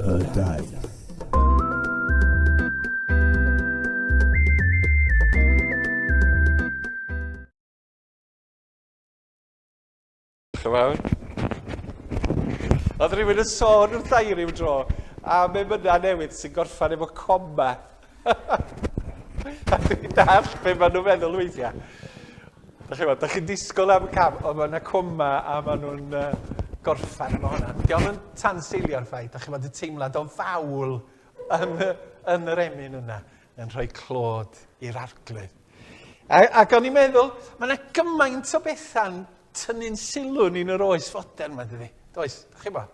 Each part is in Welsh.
Y daith. Diolch yn fawr. Oedd rhywun yn sôn wrtha i ryw dro am emynau newydd sy'n gorffan efo coma. A dwi'n dallt be maen nhw'n meddwl weithiau. Da chi'n da chi'n disgwyl am y cam, ond mae yna coma a maen nhw'n uh, gorffan efo hwnna. Diolch yn tanseilio'r ffaith, da chi'n bod y teimlad o fawl yn, yn yr emyn yna yn rhoi clod i'r arglwydd. A, ac o'n i'n meddwl, mae yna gymaint o bethau'n tynnu'n sylw ni'n yr oes fodern yma, dydy? Does, chi'n bo?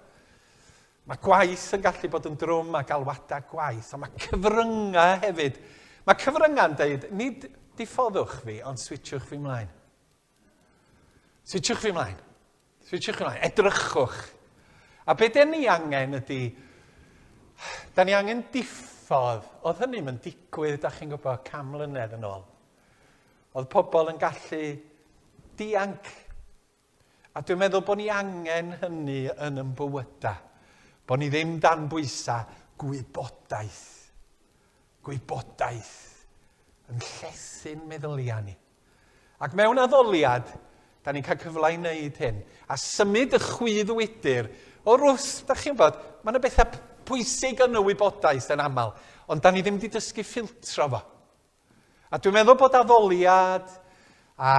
Mae gwaith yn gallu bod yn drwm a galwadau gwaith, ond mae cyfryngau hefyd. Mae cyfryngau'n deud, nid diffoddwch fi, ond switchwch fi mlaen. Switchwch fi mlaen. Switchwch ymlaen, edrychwch. A be den ni angen ydy, da ni angen diffodd. Oedd hynny'n mynd digwydd, da chi'n gwybod, cam mlynedd yn ôl. Oedd pobl yn gallu dianc. A dwi'n meddwl bod ni angen hynny yn yn bywydau. Bod ni ddim dan bwysau gwybodaeth. Gwybodaeth yn llethu'n meddyliau ni. Ac mewn addoliad, da ni'n cael cyfle i wneud hyn. A symud y chwydd wydr o'r wrth, da chi'n bod, mae yna bethau pwysig yn y wybodaeth yn aml, ond da ni ddim wedi dysgu ffiltro fo. A dwi'n meddwl bod addoliad a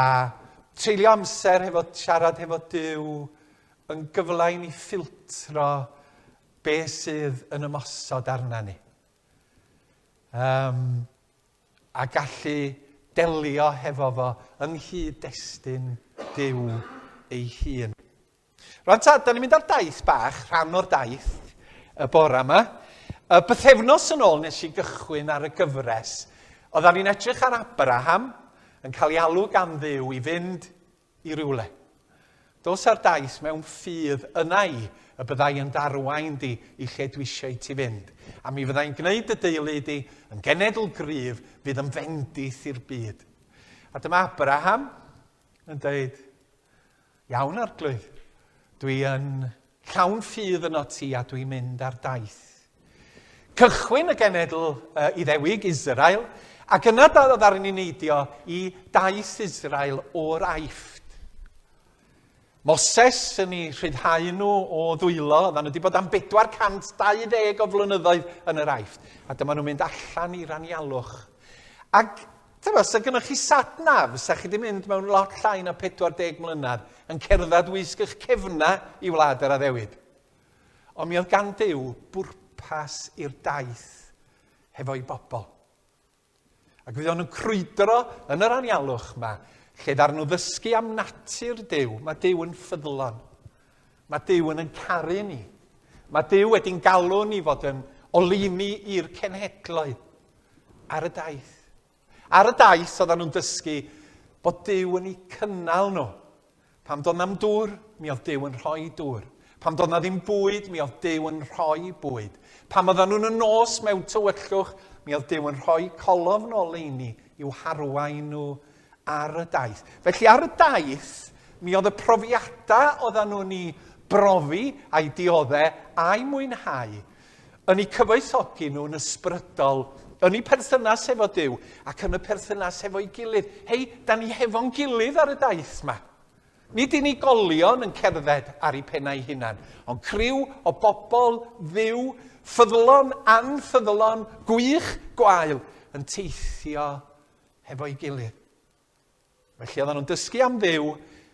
treulio amser hefo siarad hefo Duw yn gyfle i ni ffiltro be sydd yn ymosod arna ni. Um, a gallu delio hefo fo yng nghyd-destun Duw ei hun. Rwan ta, da ni'n mynd ar daith bach, rhan o'r daith, y bore yma. Y bythefnos yn ôl nes i gychwyn ar y gyfres. Oedden ni'n edrych ar Abraham yn cael ei alw gan Dduw i fynd i rywle. Dos ar daith mewn ffydd yna i y byddai yn darwain di i lle dwi eisiau i ti fynd. A mi fyddai'n gwneud dy deulu di yn genedl gryf fydd yn fendith i'r byd. A dyma Abraham yn dweud, iawn arglwydd, dwi yn llawn ffydd yno ti a dwi'n mynd ar daith. Cychwyn y genedl uh, Iddewig, Israel, ac yna ddaru ni neidio i daith Israel o'r Aifft. Moses yn ei rhyddhau nhw o ddwylo, oedden nhw wedi bod am 420 o flynyddoedd yn yr Aifft, a dyma nhw'n mynd allan i'r anialwch. Ac tyma, sa gynnwch chi sat nav, sa chi wedi mynd mewn lot llai na 40 mlynedd yn cerdded wisg eich cefna i wlad yr addewid. Ond mi oedd gan Duw bwrpas i'r daith hefo'i bobl. Ac fydd nhw'n crwydro yn yr anialwch yma, lle ddar nhw ddysgu am natur Duw. Mae Duw yn ffyddlon. Mae Duw yn yn caru ni. Mae Duw wedi'n galw ni fod yn oleuni i'r cenhedloedd ar y daith. Ar y daith oedden nhw'n dysgu bod Duw yn eu cynnal nhw. Pam doedd na'm dŵr, mi oedd Duw yn rhoi dŵr. Pam doedd na ddim bwyd, mi oedd Duw yn rhoi bwyd. Pam oedden nhw'n y nos mewn tywyllwch, mi oedd Duw yn rhoi colofn o oleuni i'w harwain nhw ar y daith. Felly ar y daith, mi oedd y profiadau oedden nhw'n ei brofi a'i dioddau a'i mwynhau yn eu cyfoethogi nhw'n ysbrydol, yn eu perthynas efo Duw ac yn y perthynas efo'i gilydd. Hei, da ni hefo'n gilydd ar y daith yma. Nid unigolion yn cerdded ar eu pennau hunan, ond criw o bobl ddiw, ffyddlon, anffyddlon, gwych, gwael, yn teithio hefo'i gilydd. Felly oedden nhw'n dysgu am Dduw,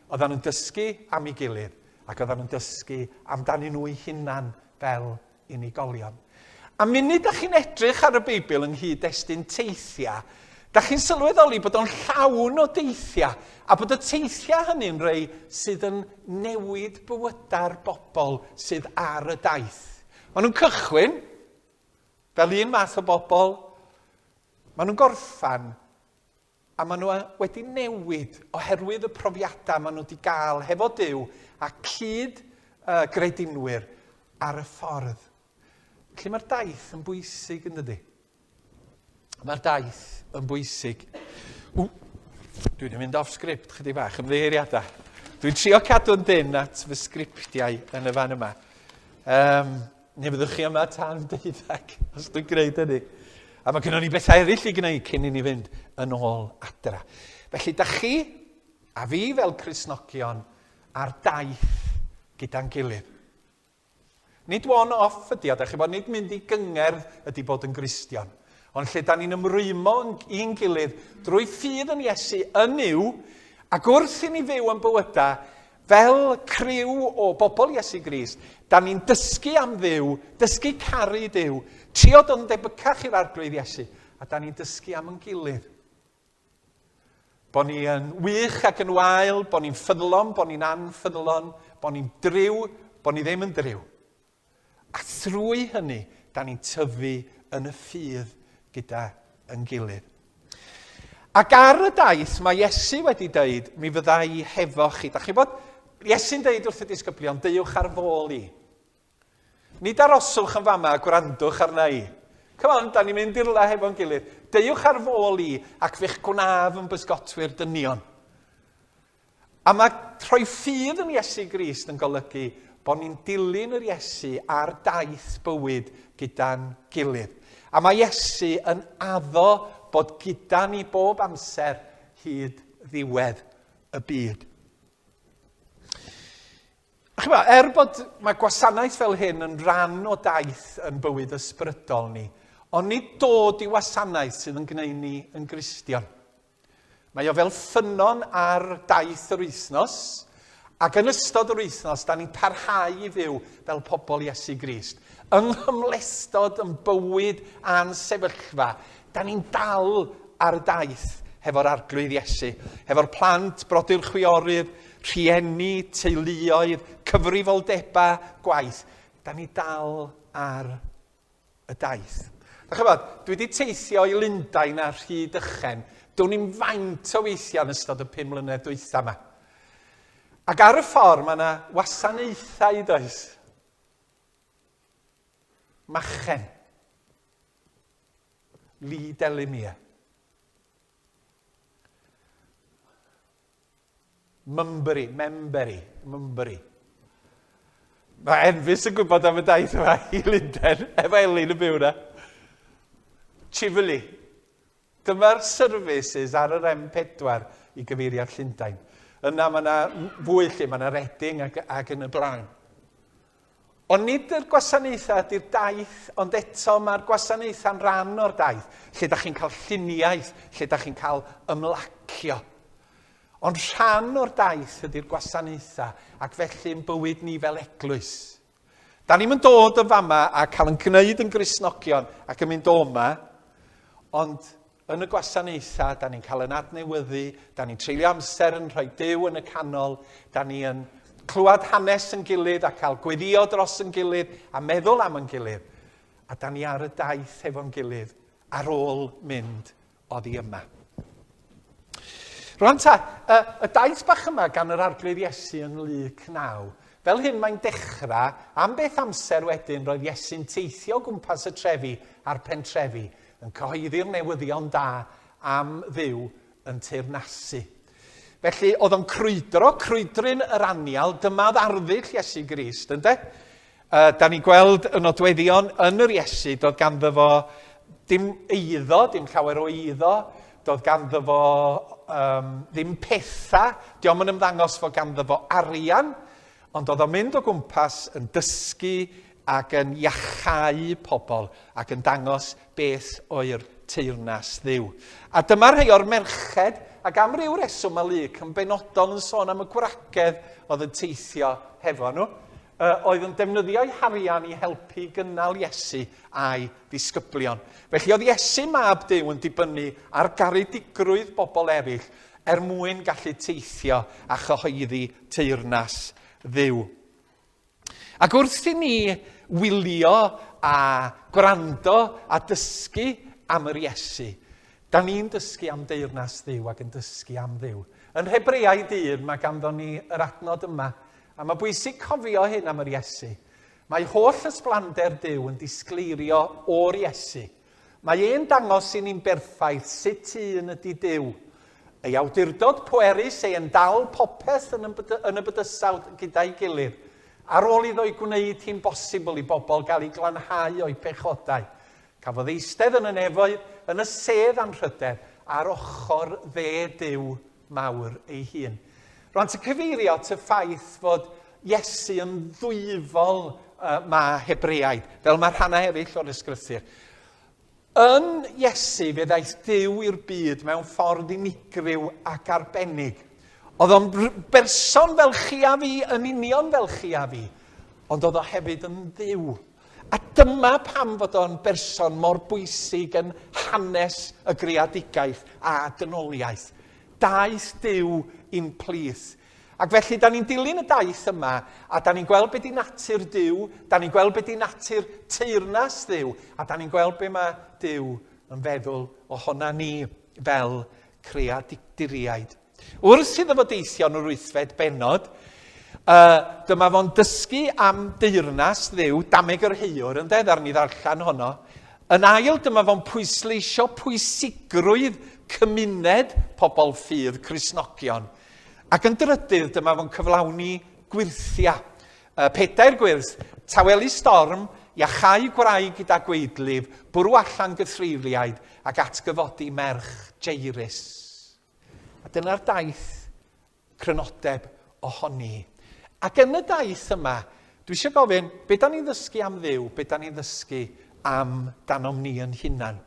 oedden nhw'n dysgu am ei gilydd, ac oedden nhw'n dysgu amdanyn nhw'u hunan fel unigolion. A munud da chi'n edrych ar y Beibl yng nghyd-destun teithiau, da chi'n sylweddoli bod o'n llawn o deithiau, a bod y teithiau hynny'n rei sydd yn newid bywydau'r bobl sydd ar y daith. Maen nhw'n cychwyn fel un math o bobl, maen nhw'n gorffan A maen nhw wedi newid oherwydd y profiadau maen nhw wedi gael hefo Duw a cyd uh, gredinwyr ar y ffordd. Felly mae'r daith yn bwysig yn dydy? Mae'r daith yn bwysig. Ww, dwi wedi mynd off sgript chydig bach, ymddiheuriadau. Dwi'n trio cadw'n dyn at fy sgriptiau yn y fan yma. Um, Neu fyddwch chi yma tan deuddeg, os dwi'n gwneud hynny. A mae gennym ni bethau eraill i gwneud cyn i ni fynd yn ôl adra. Felly, da chi a fi fel Cristnogion ar daith gyda'n gilydd. Nid one-off ydy o, da chi bod, nid mynd i gyngerdd ydy bod yn Gristion. Ond lle da ni'n ymrwymo i'n gilydd drwy ffydd yn Iesu yn Nuw, ac wrth i ni fyw yn bywydau fel criw o bobl Iesu Grist, da ni'n dysgu am Dduw, dysgu caru Duw, trio dod yn debycach i'r Arglwydd Iesu, a da ni'n dysgu am yn gilydd. Bod ni yn wych ac yn wael, bod ni'n ffyddlon, bod ni'n anffyddlon, bod ni'n driw, bod ni ddim yn driw. A thrwy hynny, da ni'n tyfu yn y ffydd gyda yn gilydd. Ac ar y daith, mae Iesu wedi dweud, mi fydda i hefo chi. Da chi bod, Iesu'n dweud wrth y disgyblion, deuwch ar fôl i. Nid aroswch yn fama a gwrandwch arna i. Come on, da ni'n mynd i rwla hefo'n gilydd. Deuwch ar fôl i ac fe'ch gwnaf yn bysgotwyr dynion. A mae rhoi ffydd yn Iesu Grist yn golygu bod ni'n dilyn yr Iesu ar daith bywyd gyda'n gilydd. A mae Iesu yn addo bod gyda ni bob amser hyd ddiwedd y byd. Chymod, er bod mae gwasanaeth fel hyn yn rhan o daith yn bywyd ysbrydol ni, ond nid dod i wasanaeth sydd yn gwneud ni yn Gristion. Mae o fel ffynnon ar daith yr wythnos, ac yn ystod yr wythnos, da ni'n parhau i fyw fel pobl Iesu Grist. Yng nghymhlestod yn bywyd a'n sefyllfa, da ni'n dal ar y daith hefo'r Arglwydd Iesu, hefo'r plant, brodyr chwiorydd, Rhieni, teuluoedd, cyfrifoldebau, gwaith. Da ni dal ar y daith. Da chybod, dwi wedi teithio i Lundain a Rhydychen. Dwn i'n faint o weithiau yn ystod y pum mlynedd dwytha yma. Ac ar y ffordd mae yna wasanaethau, does? Machen. Lee Delimere. Mumbury, Membury, Mumbury. Mae Enfys yn gwybod am y daith yma i Lundain, efo Elin yn byw na. Chively. Dyma'r services ar yr M4 i gyfeiriad Llundain. Yna mae yna fwy lle, mae yna Reading ac, ac yn y blaen. Ond nid yr gwasanaethau ydy'r daith, ond eto mae'r gwasanaethau'n rhan o'r daith, lle da chi'n cael lluniaeth, lle da chi'n cael ymlacio. Ond rhan o'r daith ydy'r gwasanaethau, ac felly yn bywyd ni fel eglwys. Da ni'n mynd dod yn fama a cael yn gwneud yn Gristnogion ac yn mynd o yma, ond Yn y gwasanaethau, da ni'n cael yn adnewyddu, da ni'n treulio amser yn rhoi Duw yn y canol, da ni yn clywed hanes yn gilydd a cael gweddio dros yn gilydd a meddwl am yn gilydd. A da ni ar y daith hefo'n gilydd ar ôl mynd oddi yma. Rwan ta, y, y daith bach yma gan yr Arglwydd Iesu yn Luc 9, fel hyn mae'n dechrau, am beth amser wedyn roedd Iesu'n teithio o gwmpas y trefi a'r pentrefi, yn cyhoeddi'r newyddion da am Dduw yn teyrnasu. Felly, oedd o'n crwydro, crwydryn yr anial, dyma oedd arddull Iesu Grist, ynde? Uh, da ni'n gweld y nodweddion yn yr Iesu, doedd ganddo fo dim eiddo, dim llawer o eiddo, doedd ganddo fo um, ddim pethau, diolch yn ymddangos fod ganddo fo arian, ond oedd o'n mynd o gwmpas yn dysgu ac yn iachau pobl ac yn dangos beth oedd teyrnas Dduw. A dyma rhai o'r merched, ac am ryw reswm mae Luc yn benodol yn sôn am y gwragedd oedd yn teithio hefo nhw, oedd yn defnyddio'u harian i helpu gynnal Iesu a'i ddisgyblion. Felly oedd Iesu mab Duw yn dibynnu ar garedigrwydd bobl eraill er mwyn gallu teithio a chyhoeddi teyrnas Dduw. Ac wrth i ni wylio a gwrando a dysgu am yr Iesu, da ni'n dysgu am deyrnas Dduw ac yn dysgu am Dduw. Yn Hebreaid 1 mae ganddo ni yr adnod yma, a mae bwysig cofio hyn am yr Iesu. Mae holl ysblander Duw yn disgleirio o'r Iesu. Mae e'n dangos i ni'n berffaith sut un ydy Duw. Ei awdurdod pwerus, ei yn dal popeth yn y, yn y bydysawd gyda'i gilydd. Ar ôl iddo ei gwneud hi'n bosibl i bobl gael eu glanhau o'u pechodau, cafodd eistedd yn y nefoedd yn y sedd anrhydedd ar ochr dde Duw mawr ei hun. Rwan, ti'n cyfeirio at y ffaith fod Iesu yn ddwyfol uh, mae Hebreaid, fel mae rhannau eraill o'r ysgrythur. Yn Iesu fe ddaeth Duw i'r byd mewn ffordd unigryw ac arbennig. Oedd o'n berson fel chi a fi, yn union fel chi a fi, ond oedd o hefyd yn Dduw. A dyma pam fod o'n berson mor bwysig yn hanes y greadigaeth a dynoliaeth. Daeth Duw i'n plith. Ac felly, da ni'n dilyn y daith yma, a da ni'n gweld be di natur Duw, da ni'n gweld be di natur teyrnas Dduw, a da ni'n gweld be mae Duw yn feddwl ohona ni fel creaduriaid. Wrth iddo fo deithio yn yr wythfed bennod, uh, dyma fo'n dysgu am deyrnas Dduw, dameg yr heiwr, ynde, ddaru ni ddarllen honno. Yn ail, dyma fo'n pwysleisio pwysigrwydd cymuned pobl ffydd Cristnogion. Ac yn drydydd, dyma fo'n cyflawni gwyrthiau. Y pedair gwyrth, tawelu storm, iachau gwraig gyda gweidlif, bwrw allan gythreuliaid ac atgyfodi merch Jairus. A dyna'r daith crynodeb ohoni. Ac yn y daith yma, dwi eisiau gofyn, be da ni'n ddysgu am Dduw, be da ni'n ddysgu am danom ni yn hunan?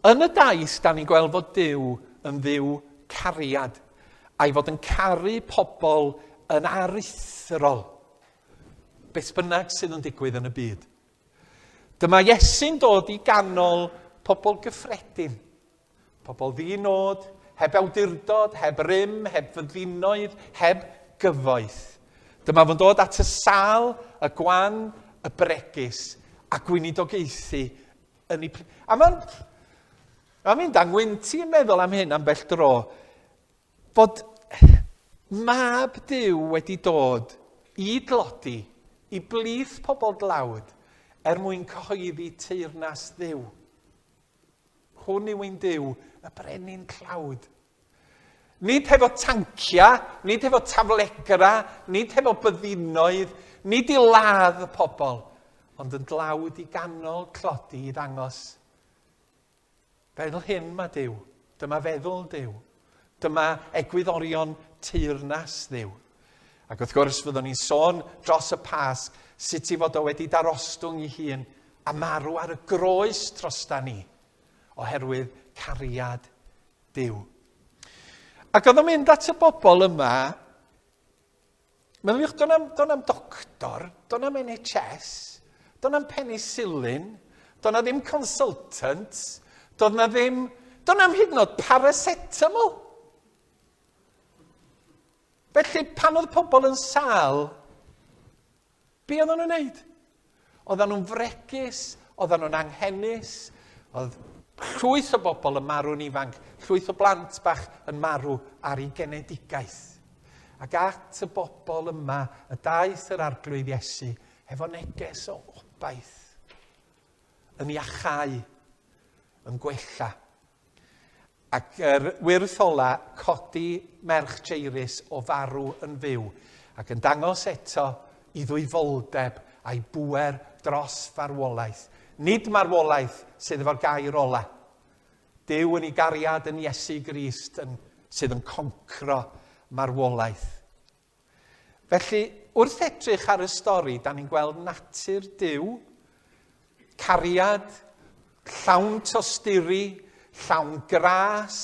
Yn y daith, da ni'n gweld fod Duw yn Dduw cariad, a'i fod yn caru pobl yn aruthrol, beth bynnag sydd yn digwydd yn y byd. Dyma Iesu'n dod i ganol pobl gyffredin, pobl ddi-nod, heb awdurdod, heb rym, heb fyddinoedd, heb gyfoeth. Dyma fo'n dod at y sal, y gwan, y bregus, a gweinidogaethu yn ei... A mae'n ma mynd â ngwynt i'n meddwl am hyn ambell dro, fod mab Duw wedi dod i dlodi, i blith pobl dlawd, er mwyn cyhoeddi teyrnas Dduw. Hwn yw ein Duw, y brenin tlawd. Nid hefo tanciau, nid hefo taflegrau, nid hefo byddinoedd, nid i ladd y pobl, ond yn dlawd i ganol tlodi i ddangos. Fel hyn mae Duw. Dyma feddwl Duw. Dyma egwyddorion teyrnas Dduw. Ac wrth gwrs, fyddwn ni'n sôn dros y Pasg sut i fod o wedi darostwng ei hun a marw ar y groes trosta ni, oherwydd cariad Duw. Ac oedd o'n mynd at y bobl yma, meddyliwch, do'n am, do'n am doctor, do'n am NHS, do'n am penicillin, do'n na ddim consultant, do'n na ddim, do'n am hyd yn oed paracetamol. Felly, pan oedd pobl yn sâl, Be oedden nhw'n wneud? Oedden nhw'n fregus, oedden nhw'n anghenus, oedd llwyth o bobl yn marw'n ifanc, llwyth o blant bach yn marw ar ei genedigaeth. Ac at y bobl yma y daeth yr Arglwydd Iesu hefo neges o obaith, yn iachau, yn gwella. Ac yr wyrth ola, codi merch Jairus o farw yn fyw, ac yn dangos eto i ddwyfoldeb a'i bŵer dros farwolaeth. Nid marwolaeth sydd efo'r gair ola. Duw yn ei gariad yn Iesu Grist yn, sydd yn concro marwolaeth. Felly, wrth edrych ar y stori, da ni'n gweld natur Duw, cariad, llawn tosturi, llawn gras,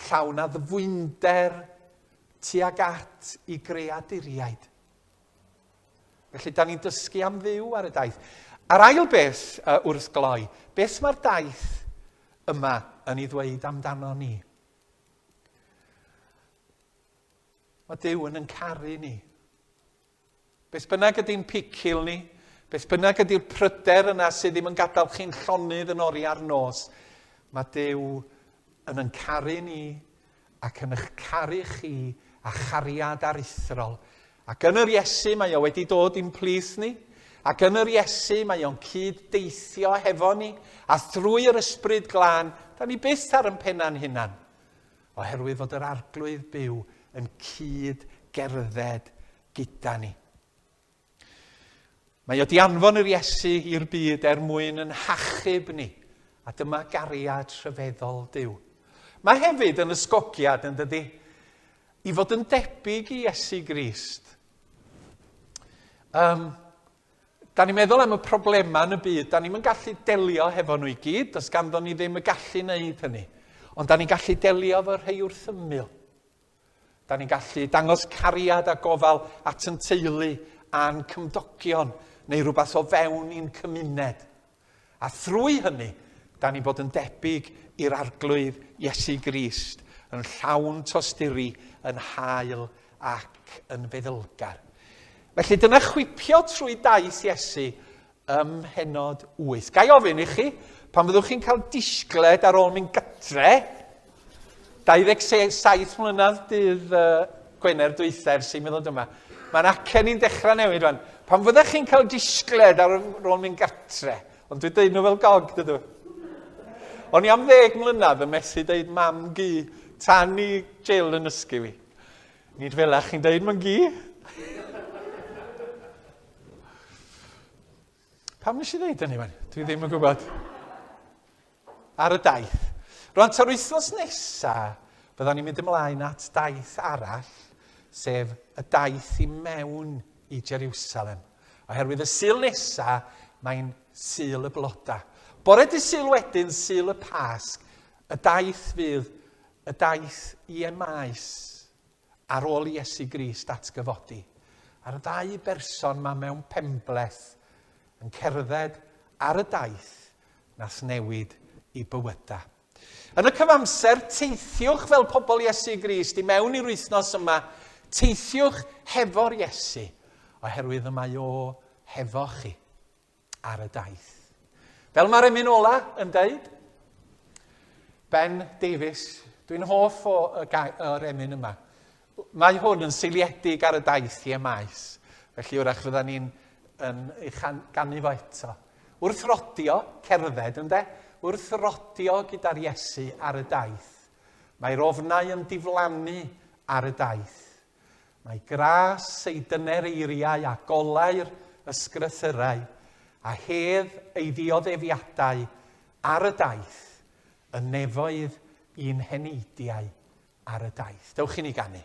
llawn addfwynder, tuag at i greaduriaid. Felly, da ni'n dysgu am Dduw ar y daith. A'r ail beth uh, wrth gloi, beth mae'r daith yma yn ei ddweud amdano ni? Mae Duw yn yn caru ni. Beth bynnag ydy'n picil ni, beth bynnag ydy'r pryder yna sydd ddim yn gadael chi'n llonydd yn oriau'r nos, mae Duw yn yn caru ni ac yn eich caru chi a chariad aruthrol. Ac yn yr Iesu mae o wedi dod i'n plith ni, ac yn yr Iesu mae o'n cyd-deithio hefo ni, a thrwy yr Ysbryd Glân, da ni byth ar yn penna'n hunan. Oherwydd fod yr Arglwydd byw yn cyd gerdded gyda ni. Mae o di anfon yr Iesu i'r byd er mwyn yn hachub ni, a dyma gariad rhyfeddol Duw. Mae hefyd yn ysgogiad, yn dydy, i fod yn debyg i Iesu Grist. Um, da ni'n meddwl am y problemau yn y byd, da ni'n gallu delio hefo nhw i gyd, does ganddo ni ddim y gallu wneud hynny. Ond da ni'n gallu delio efo rhai wrth ymyl. Da ni'n gallu dangos cariad a gofal at yn teulu a'n cymdogion neu rhywbeth o fewn i'n cymuned. A thrwy hynny, da ni'n bod yn debyg i'r Arglwydd Iesu Grist, yn llawn tosturi, yn hael ac yn feddylgar. Felly dyna chwipio trwy daith Iesu ym mhennod 8. Ga i ofyn i chi, pan fyddwch chi'n cael disgled ar ôl mynd gytre, 27 mlynedd dydd uh, Gwener dwytha ers i mi ddod yma, mae'n acen i'n dechrau newid rwan. Pan fyddech chi'n cael disgled ar ôl mynd gatre, ond dwi'n deud nhw fel gog, dydw. O'n i am ddeg mlynedd yn methu deud mam gu tan i Jill yn ysgu fi. Nid fel chi'n deud mam gu. Pam nes i ddeud hynny, wan? Dwi ddim yn gwybod. Ar y daith. Rwan, ta'r wythnos nesa, byddwn ni'n mynd ymlaen at daith arall, sef y daith i mewn i Jerusalem. Oherwydd y Sul nesa, mae'n Sul y Bloda. Bore dy Sul wedyn, Sul y Pasg, y daith fydd y daith i Emaus. Ar ôl i Iesu Grist atgyfodi, a'r ddau berson 'ma mewn penbleth yn cerdded ar y daith nath newid i bywyda. Yn y cyfamser, teithiwch fel pobl Iesu Grist i mewn i'r wythnos yma, teithiwch hefo'r Iesu, oherwydd y mae o hefo chi. ar y daith. Fel mae'r emyn ola yn deud, Ben Davies, dwi'n hoff o y o'r emyn yma. Mae hwn yn seiliedig ar y daith i Emaus, felly wrach fydda ni'n yn ei ganu fo eto. Wrth rodio, cerdded ynde, wrth rodio gyda'r Iesu ar y daith, mae'r ofnau yn diflannu ar y daith. Mae gras ei dyner eiriau a golau'r ysgrythurau a hedd ei ddioddefiadau ar y daith yn nefoedd i'n heneidiau ar y daith. Dewch i ni ganu.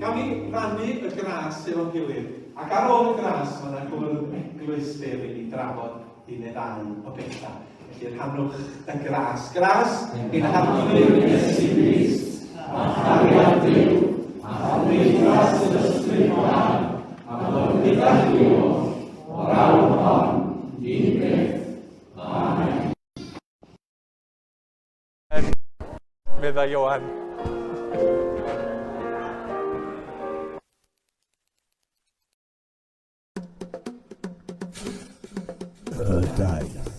Gawn ni rannu y gras efo'n gilydd, ac ar ôl y gras mae yna gwrdd eglwys lle rydyn ni drafod un neu ddau o bethau. Felly rhannwch y gras. Gras ein Harglwydd Iesu Grist, a chariad Duw, a chymdeithas yr Ysbryd Glân, a bod gyda chwi oll, o'r awr hon, hyd byth. Amen. Meddai Ioan. Y daith.